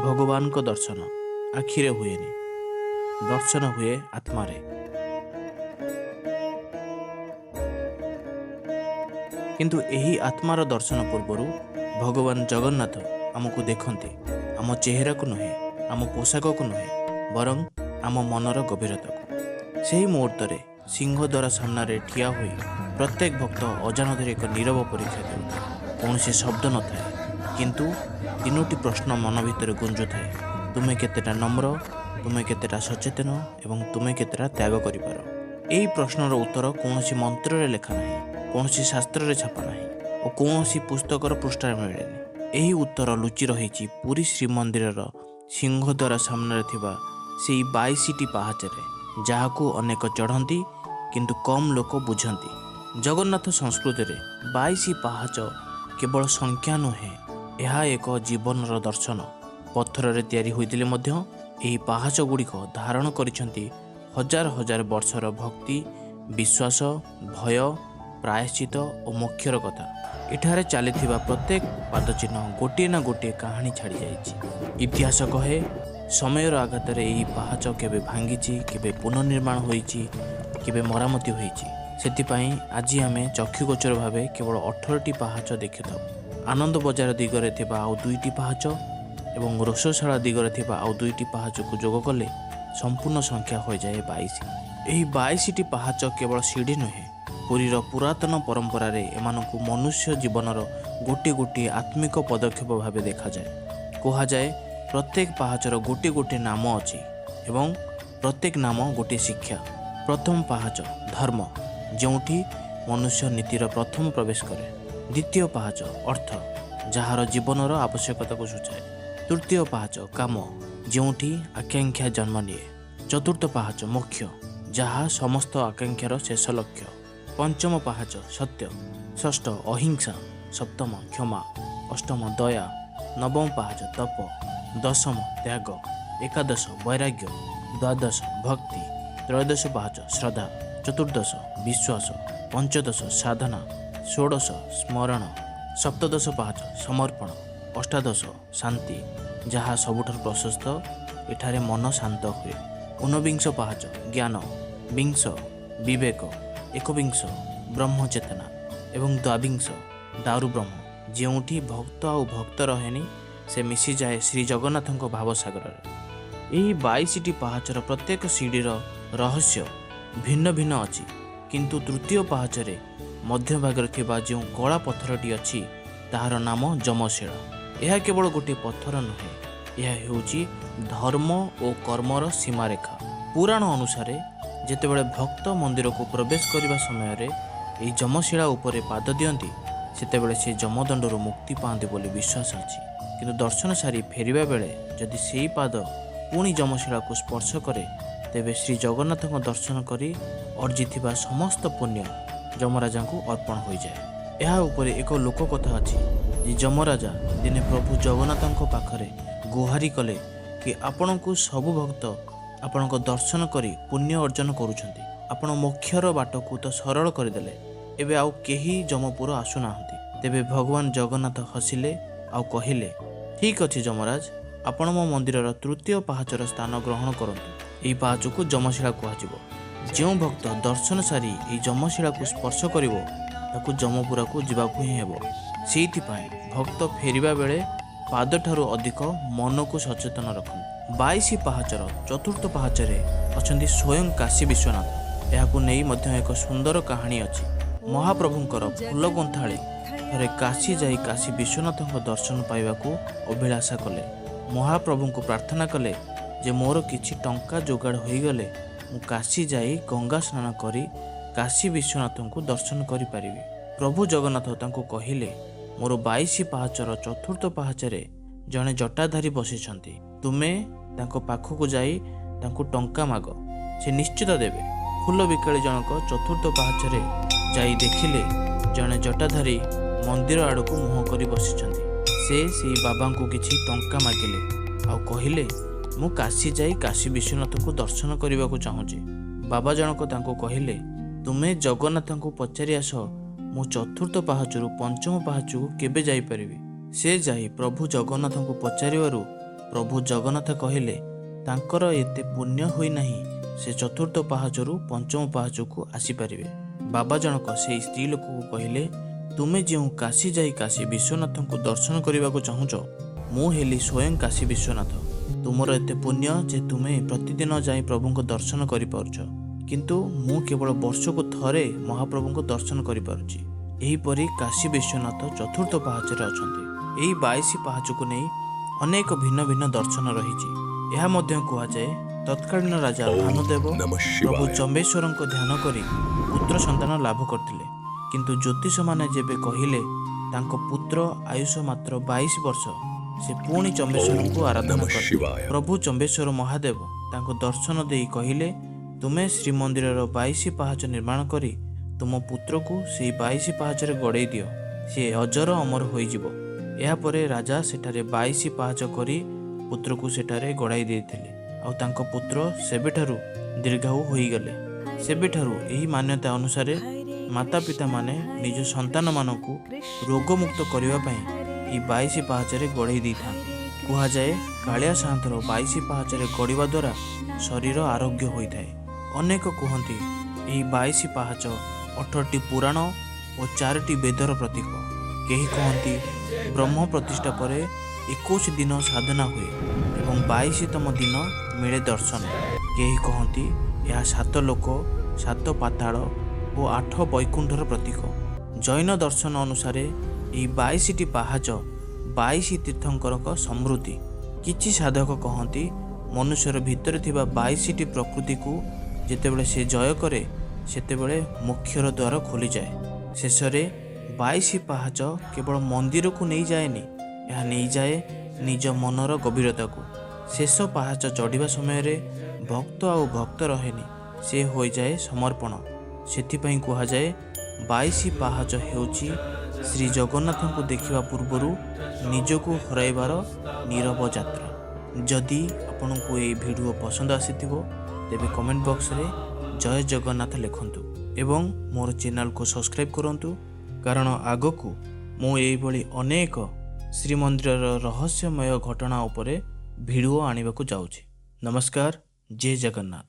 ଭଗବାନଙ୍କ ଦର୍ଶନ ଆଖିରେ ହୁଏନି, ଦର୍ଶନ ହୁଏ ଆତ୍ମାରେ। କିନ୍ତୁ ଏହି ଆତ୍ମାର ଦର୍ଶନ ପୂର୍ବରୁ ଭଗବାନ ଜଗନ୍ନାଥ ଆମକୁ ଦେଖନ୍ତି, ଆମ ଚେହେରାକୁ ନୁହେଁ, ଆମ ପୋଷାକକୁ ନୁହେଁ, ବରଂ ଆମ ମନର ଗଭୀରତାକୁ। ସେହି ମୁହୂର୍ତ୍ତରେ ସିଂହଦ୍ୱାର ସାମ୍ନାରେ ଠିଆ ହୋଇ ପ୍ରତ୍ୟେକ ଭକ୍ତ ଅଜାଣତରେ ଏକ ନୀରବ ପରୀକ୍ଷା ଦେଉଥାଏ। କୌଣସି ଶବ୍ଦ ନଥାଏ, କିନ୍ତୁ ତିନୋଟି ପ୍ରଶ୍ନ ମନ ଭିତରେ ଗୁଞ୍ଜୁଥାଏ: ତୁମେ କେତେଟା ନମ୍ର, ତୁମେ କେତେଟା ସଚେତନ ଏବଂ ତୁମେ କେତେଟା ତ୍ୟାଗ କରିପାର? ଏହି ପ୍ରଶ୍ନର ଉତ୍ତର କୌଣସି ମନ୍ତ୍ରରେ ଲେଖା ନାହିଁ, କୌଣସି ଶାସ୍ତ୍ରରେ ଛାପା ନାହିଁ ଓ କୌଣସି ପୁସ୍ତକର ପୃଷ୍ଠାରେ ମିଳେନି। ଏହି ଉତ୍ତର ଲୁଚି ରହିଛି ପୁରୀ ଶ୍ରୀମନ୍ଦିରର ସିଂହଦ୍ୱାର ସାମ୍ନାରେ ଥିବା ସେଇ 22ଟି ପାହାଚରେ, ଯାହାକୁ ଅନେକ ଚଢ଼ନ୍ତି କିନ୍ତୁ କମ୍ ଲୋକ ବୁଝନ୍ତି। ଜଗନ୍ନାଥ ସଂସ୍କୃତିରେ 22 ପାହାଚ କେବଳ ସଂଖ୍ୟା ନୁହେଁ, ଏହା ଏକ ଜୀବନର ଦର୍ଶନ। ପଥରରେ ତିଆରି ହୋଇଥିଲେ ମଧ୍ୟ ଏହି ପାହାଚ ଗୁଡ଼ିକ ଧାରଣ କରିଛନ୍ତି ହଜାର ହଜାର ବର୍ଷର ଭକ୍ତି, ବିଶ୍ୱାସ, ଭୟ, ପ୍ରାୟଶ୍ଚିତ ଓ ମୋକ୍ଷର କଥା। ଏଠାରେ ଚାଲିଥିବା ପ୍ରତ୍ୟେକ ପାଦଚିହ୍ନ ଗୋଟିଏ ନା ଗୋଟିଏ କାହାଣୀ ଛାଡ଼ି ଯାଇଛି। ଇତିହାସ କହେ, ସମୟର ଆଘାତରେ ଏହି ପାହାଚ କେବେ ଭାଙ୍ଗିଛି, କେବେ ପୁନର୍ନିର୍ମାଣ ହୋଇଛି, କେବେ ମରାମତି ହୋଇଛି। ସେଥିପାଇଁ ଆଜି ଆମେ ଚକ୍ଷୁଗୋଚର ଭାବେ କେବଳ 18ଟି ପାହାଚ ଦେଖିଥାଉ। ଆନନ୍ଦ ବଜାର ଦିଗରେ ଥିବା ଆଉ ଦୁଇଟି ପାହାଚ ଏବଂ ରୋଷଶାଳା ଦିଗରେ ଥିବା ଆଉ ଦୁଇଟି ପାହାଚକୁ ଯୋଗ କଲେ ସମ୍ପୂର୍ଣ୍ଣ ସଂଖ୍ୟା ହୋଇଯାଏ 22। ଏହି 22ଟି ପାହାଚ କେବଳ ସିଢ଼ି ନୁହେଁ, ପୁରୀର ପୁରାତନ ପରମ୍ପରାରେ ଏମାନଙ୍କୁ ମନୁଷ୍ୟ ଜୀବନର ଗୋଟିଏ ଗୋଟିଏ ଆତ୍ମିକ ପଦକ୍ଷେପ ଭାବେ ଦେଖାଯାଏ। କୁହାଯାଏ, ପ୍ରତ୍ୟେକ ପାହାଚର ଗୋଟିଏ ଗୋଟିଏ ନାମ ଅଛି ଏବଂ ପ୍ରତ୍ୟେକ ନାମ ଗୋଟିଏ ଶିକ୍ଷା। ପ୍ରଥମ ପାହାଚ ଧର୍ମ, ଯେଉଁଠି ମନୁଷ୍ୟ ନୀତିର ପ୍ରଥମ ପ୍ରବେଶ କରେ। ଦ୍ୱିତୀୟ ପାହାଚ ଅର୍ଥ, ଯାହାର ଜୀବନର ଆବଶ୍ୟକତାକୁ ସୂଚାଏ। ତୃତୀୟ ପାହାଚ କାମ, ଯେଉଁଠି ଆକାଂକ୍ଷା ଜନ୍ମ ନିଏ। ଚତୁର୍ଥ ପାହାଚ ମୋକ୍ଷ, ଯାହା ସମସ୍ତ ଆକାଂକ୍ଷାର ଶେଷ ଲକ୍ଷ୍ୟ। ପଞ୍ଚମ ପାହାଚ ସତ୍ୟ, ଷଷ୍ଠ ଅହିଂସା, ସପ୍ତମ କ୍ଷମା, ଅଷ୍ଟମ ଦୟା, ନବମ ପାହାଚ ତପ, ଦଶମ ତ୍ୟାଗ, ଏକାଦଶ ବୈରାଗ୍ୟ, ଦ୍ୱାଦଶ ଭକ୍ତି, ତ୍ରୟୋଦଶ ପାହାଚ ଶ୍ରଦ୍ଧା, ଚତୁର୍ଦ୍ଦଶ ବିଶ୍ୱାସ, ପଞ୍ଚଦଶ ସାଧନା, ଷୋଡ଼ଶ ସ୍ମରଣ, ସପ୍ତଦଶ ପାହାଚ ସମର୍ପଣ, ଅଷ୍ଟାଦଶ ଶାନ୍ତି, ଯାହା ସବୁଠାରୁ ପ୍ରଶସ୍ତ। ଏଠାରେ ମନ ଶାନ୍ତ ହୁଏ। ଊନବିଂଶ ପାହାଚ ଜ୍ଞାନ, ବିଂଶ ବିବେକ, ଏକବିଂଶ ବ୍ରହ୍ମଚେତନା ଏବଂ ଦ୍ୱାବିଂଶ ଦାରୁବ୍ରହ୍ମ, ଯେଉଁଠି ଭକ୍ତ ଆଉ ଭକ୍ତ ରହେନି, ସେ ମିଶିଯାଏ ଶ୍ରୀ ଜଗନ୍ନାଥଙ୍କ ଭାବସାଗରରେ। ଏହି 22ଟି ପାହାଚର ପ୍ରତ୍ୟେକ ସିଡ଼ିର ରହସ୍ୟ ଭିନ୍ନ ଭିନ୍ନ ଅଛି, କିନ୍ତୁ ତୃତୀୟ ପାହାଚରେ ମଧ୍ୟଭାଗରେ ଥିବା ଯେଉଁ କଳା ପଥରଟି ଅଛି, ତାହାର ନାମ ଯମଶିଳା। ଏହା କେବଳ ଗୋଟିଏ ପଥର ନୁହେଁ, ଏହା ହେଉଛି ଧର୍ମ ଓ କର୍ମର ସୀମାରେଖା। ପୁରାଣ ଅନୁସାରେ, ଯେତେବେଳେ ଭକ୍ତ ମନ୍ଦିରକୁ ପ୍ରବେଶ କରିବା ସମୟରେ ଏହି ଯମଶିଳା ଉପରେ ପାଦ ଦିଅନ୍ତି, ସେତେବେଳେ ସେ ଯମଦଣ୍ଡରୁ ମୁକ୍ତି ପାଆନ୍ତି ବୋଲି ବିଶ୍ୱାସ ଅଛି। କିନ୍ତୁ ଦର୍ଶନ ସାରି ଫେରିବା ବେଳେ ଯଦି ସେଇ ପାଦ ପୁଣି ଯମଶିଳାକୁ ସ୍ପର୍ଶ କରେ, ତେବେ ଶ୍ରୀ ଜଗନ୍ନାଥଙ୍କ ଦର୍ଶନ କରି ଅର୍ଜିଥିବା ସମସ୍ତ ପୁଣ୍ୟ ଯମରାଜାଙ୍କୁ ଅର୍ପଣ ହୋଇଯାଏ। ଏହା ଉପରେ ଏକ ଲୋକକଥା ଅଛି ଯେ ଯମରାଜା ଦିନେ ପ୍ରଭୁ ଜଗନ୍ନାଥଙ୍କ ପାଖରେ ଗୁହାରି କଲେ କି ଆପଣଙ୍କୁ ସବୁ ଭକ୍ତ ଆପଣଙ୍କ ଦର୍ଶନ କରି ପୁଣ୍ୟ ଅର୍ଜନ କରୁଛନ୍ତି। ଆପଣ ମୋକ୍ଷର ବାଟକୁ ତ ସରଳ କରିଦେଲେ, ଏବେ ଆଉ କେହି ଯମପୁର ଆସୁନାହାନ୍ତି। ତେବେ ଭଗବାନ ଜଗନ୍ନାଥ ହସିଲେ ଆଉ କହିଲେ, "ଠିକ୍ ଅଛି ଯମରାଜ, ଆପଣ ମୋ ମନ୍ଦିରର ତୃତୀୟ ପାହାଚର ସ୍ଥାନ ଗ୍ରହଣ କରନ୍ତୁ। ଏହି ପାହାଚକୁ ଯମଶିଳା କୁହାଯିବ। ଯେଉଁ ଭକ୍ତ ଦର୍ଶନ ସାରି ଏହି ଯମଶିଳାକୁ ସ୍ପର୍ଶ କରିବ, ତାକୁ ଯମପୁରକୁ ଯିବାକୁ ହିଁ ହେବ।" ସେଇଥିପାଇଁ ଭକ୍ତ ଫେରିବା ବେଳେ ପାଦଠାରୁ ଅଧିକ ମନକୁ ସଚେତନ ରଖନ୍ତି। 22 ପାହାଚର ଚତୁର୍ଥ ପାହାଚରେ ଅଛନ୍ତି ସ୍ୱୟଂ କାଶୀ ବିଶ୍ୱନାଥ। ଏହାକୁ ନେଇ ମଧ୍ୟ ଏକ ସୁନ୍ଦର କାହାଣୀ ଅଛି। ମହାପ୍ରଭୁଙ୍କର ଫୁଲ ଗୁନ୍ଥାଳି ଥରେ କାଶୀ ଯାଇ କାଶୀ ବିଶ୍ୱନାଥଙ୍କ ଦର୍ଶନ ପାଇବାକୁ ଅଭିଳାଷା କଲେ। ମହାପ୍ରଭୁଙ୍କୁ ପ୍ରାର୍ଥନା କଲେ ଯେ ମୋର କିଛି ଟଙ୍କା ଯୋଗାଡ଼ ହୋଇଗଲେ ମୁଁ କାଶୀ ଯାଇ ଗଙ୍ଗା ସ୍ନାନ କରି କାଶୀ ବିଶ୍ୱନାଥଙ୍କୁ ଦର୍ଶନ କରିପାରିବି। ପ୍ରଭୁ ଜଗନ୍ନାଥ ତାଙ୍କୁ କହିଲେ, "ମୋର 22 ପାହାଚର ଚତୁର୍ଥ ପାହାଚରେ ଜଣେ ଜଟାଧାରୀ ବସିଛନ୍ତି। ତୁମେ ତାଙ୍କ ପାଖକୁ ଯାଇ ତାଙ୍କୁ ଟଙ୍କା ମାଗ, ସେ ନିଶ୍ଚିତ ଦେବେ।" ଫୁଲ ବିକାଳି ଜଣକ ଚତୁର୍ଥ ପାହାଚରେ ଯାଇ ଦେଖିଲେ, ଜଣେ ଜଟାଧାରୀ ମନ୍ଦିର ଆଡ଼କୁ ମୁହଁ କରି ବସିଛନ୍ତି। ସେ ସେଇ ବାବାଙ୍କୁ କିଛି ଟଙ୍କା ମାଗିଲେ ଆଉ କହିଲେ, "ମୁଁ କାଶୀ ଯାଇ କାଶୀ ବିଶ୍ୱନାଥଙ୍କୁ ଦର୍ଶନ କରିବାକୁ ଚାହୁଁଛି।" ବାବା ଜଣକ ତାଙ୍କୁ କହିଲେ, "ତୁମେ ଜଗନ୍ନାଥଙ୍କୁ ପଚାରି ଆସ, ମୁଁ ଚତୁର୍ଥ ପାହାଚରୁ ପଞ୍ଚମ ପାହାଚକୁ କେବେ ଯାଇପାରିବି?" ସେ ଯାଇ ପ୍ରଭୁ ଜଗନ୍ନାଥଙ୍କୁ ପଚାରିବାରୁ ପ୍ରଭୁ ଜଗନ୍ନାଥ କହିଲେ ତାଙ୍କର ଏତେ ପୁଣ୍ୟ ହୋଇନାହିଁ, ସେ ଚତୁର୍ଥ ପାହାଚରୁ ପଞ୍ଚମ ପାହାଚକୁ ଆସିପାରିବେ। ବାବା ଜଣକ ସେହି ସ୍ତ୍ରୀ ଲୋକକୁ କହିଲେ, ତୁମେ ଯେଉଁ କାଶୀ ଯାଇ କାଶୀ ବିଶ୍ୱନାଥଙ୍କୁ ଦର୍ଶନ କରିବାକୁ ଚାହୁଁଛ, ମୁଁ ହେଲି ସ୍ୱୟଂ କାଶୀ ବିଶ୍ୱନାଥ। ତୁମର ଏତେ ପୁଣ୍ୟ ଯେ ତୁମେ ପ୍ରତିଦିନ ଯାଇ ପ୍ରଭୁଙ୍କ ଦର୍ଶନ କରିପାରୁଛ, କିନ୍ତୁ ମୁଁ କେବଳ ବର୍ଷକୁ ଥରେ ମହାପ୍ରଭୁଙ୍କ ଦର୍ଶନ କରିପାରୁଛି। ଏହିପରି କାଶୀ ବିଶ୍ୱନାଥ ଚତୁର୍ଥ ପାହାଚରେ ଅଛନ୍ତି। ଏହି 22 ପାହାଚକୁ ନେଇ ଅନେକ ଭିନ୍ନ ଭିନ୍ନ ଦର୍ଶନ ରହିଛି। ଏହା ମଧ୍ୟ କୁହାଯାଏ, ତତ୍କାଳୀନ ରାଜା Om Bhanudev Namah ପ୍ରଭୁ Shivaya. ଚମ୍ବେଶ୍ୱରଙ୍କ ଧ୍ୟାନ କରି ପୁତ୍ର ସନ୍ତାନ ଲାଭ କରିଥିଲେ। କିନ୍ତୁ ଜ୍ୟୋତିଷମାନେ ଯେବେ କହିଲେ ତାଙ୍କ ପୁତ୍ର ଆୟୁଷ ମାତ୍ର 22 ବର୍ଷ, ସେ ପୁଣି ଚମ୍ବେଶ୍ୱରଙ୍କୁ Om ଆରାଧନା Namah କଲେ। Shivaya. ପ୍ରଭୁ ଚମ୍ବେଶ୍ୱର ମହାଦେବ ତାଙ୍କୁ ଦର୍ଶନ ଦେଇ କହିଲେ, ତୁମେ ଶ୍ରୀମନ୍ଦିରର 22 ପାହାଚ ନିର୍ମାଣ କରି ତୁମ ପୁତ୍ରକୁ ସେଇ 22 ପାହାଚରେ ଗଡ଼େଇ ଦିଅ, ସିଏ ଅଜର ଅମର ହୋଇଯିବ। ଏହାପରେ ରାଜା ସେଠାରେ 22 ପାହାଚ କରି ପୁତ୍ରକୁ ସେଠାରେ ଗଡ଼ାଇ ଦେଇଥିଲେ, ଆଉ ତାଙ୍କ ପୁତ୍ର ସେବେଠାରୁ ଦୀର୍ଘାୟୁ ହୋଇଗଲେ। ସେବେଠାରୁ ଏହି ମାନ୍ୟତା ଅନୁସାରେ ମାତା ପିତାମାନେ ନିଜ ସନ୍ତାନମାନଙ୍କୁ ରୋଗମୁକ୍ତ କରିବା ପାଇଁ ଏହି 22 ପାହାଚରେ ଗଡ଼େଇ ଦେଇଥାନ୍ତି। କୁହାଯାଏ କାଳିଆ ସାଆନ୍ତର 22 ପାହାଚରେ ଗଡ଼ିବା ଦ୍ୱାରା ଶରୀର ଆରୋଗ୍ୟ ହୋଇଥାଏ। ଅନେକ କୁହନ୍ତି ଏହି 22 ପାହାଚ 18ଟି ପୁରାଣ ଓ 4ଟି ବେଦର ପ୍ରତୀକ। କେହି କହନ୍ତି ବ୍ରହ୍ମ ପ୍ରତିଷ୍ଠା ପରେ 21 ଦିନ ସାଧନା ହୁଏ ଏବଂ 22ତମ ଦିନ ମିଳେ ଦର୍ଶନ। କେହି କହନ୍ତି ଏହା ସାତ ଲୋକ, ସାତ ପାତାଳ ଓ ଆଠ ବୈକୁଣ୍ଠର ପ୍ରତୀକ। ଜୈନ ଦର୍ଶନ ଅନୁସାରେ ଏହି 22ଟି ପାହାଚ 22 ତୀର୍ଥଙ୍କରଙ୍କ ସମୃଦ୍ଧି। କିଛି ସାଧକ କହନ୍ତି ମନୁଷ୍ୟର ଭିତରେ ଥିବା 22ଟି ପ୍ରକୃତିକୁ ଯେତେବେଳେ ସେ ଜୟ କରେ, ସେତେବେଳେ ମୋକ୍ଷର ଦ୍ୱାର ଖୋଲିଯାଏ। ଶେଷରେ 22 ପାହାଚ କେବଳ ମନ୍ଦିରକୁ ନେଇଯାଏନି, ଏହା ନେଇଯାଏ ନିଜ ମନର ଗଭୀରତାକୁ। ଶେଷ ପାହାଚ ଚଢ଼ିବା ସମୟରେ ଭକ୍ତ ଆଉ ଭକ୍ତ ରହେନି, ସେ ହୋଇଯାଏ ସମର୍ପଣ। ସେଥିପାଇଁ କୁହାଯାଏ 22 ପାହାଚ ହେଉଛି ଶ୍ରୀ ଜଗନ୍ନାଥଙ୍କୁ ଦେଖିବା ପୂର୍ବରୁ ନିଜକୁ ହରାଇବାର ନୀରବ ଯାତ୍ରା। ଯଦି ଆପଣଙ୍କୁ ଏହି ଭିଡ଼ିଓ ପସନ୍ଦ ଆସିଥିବ, ତେବେ କମେଣ୍ଟ ବକ୍ସରେ ଜୟ ଜଗନ୍ନାଥ ଲେଖନ୍ତୁ ଏବଂ ମୋର ଚ୍ୟାନେଲକୁ ସବସ୍କ୍ରାଇବ୍ କରନ୍ତୁ, କାରଣ ଆଗକୁ ମୁଁ ଏଇଭଳି ଅନେକ ଶ୍ରୀମନ୍ଦିରର ରହସ୍ୟମୟ ଘଟଣା ଉପରେ ଭିଡ଼ିଓ ଆଣିବାକୁ ଯାଉଛି। ନମସ୍କାର, ଜୟ ଜଗନ୍ନାଥ।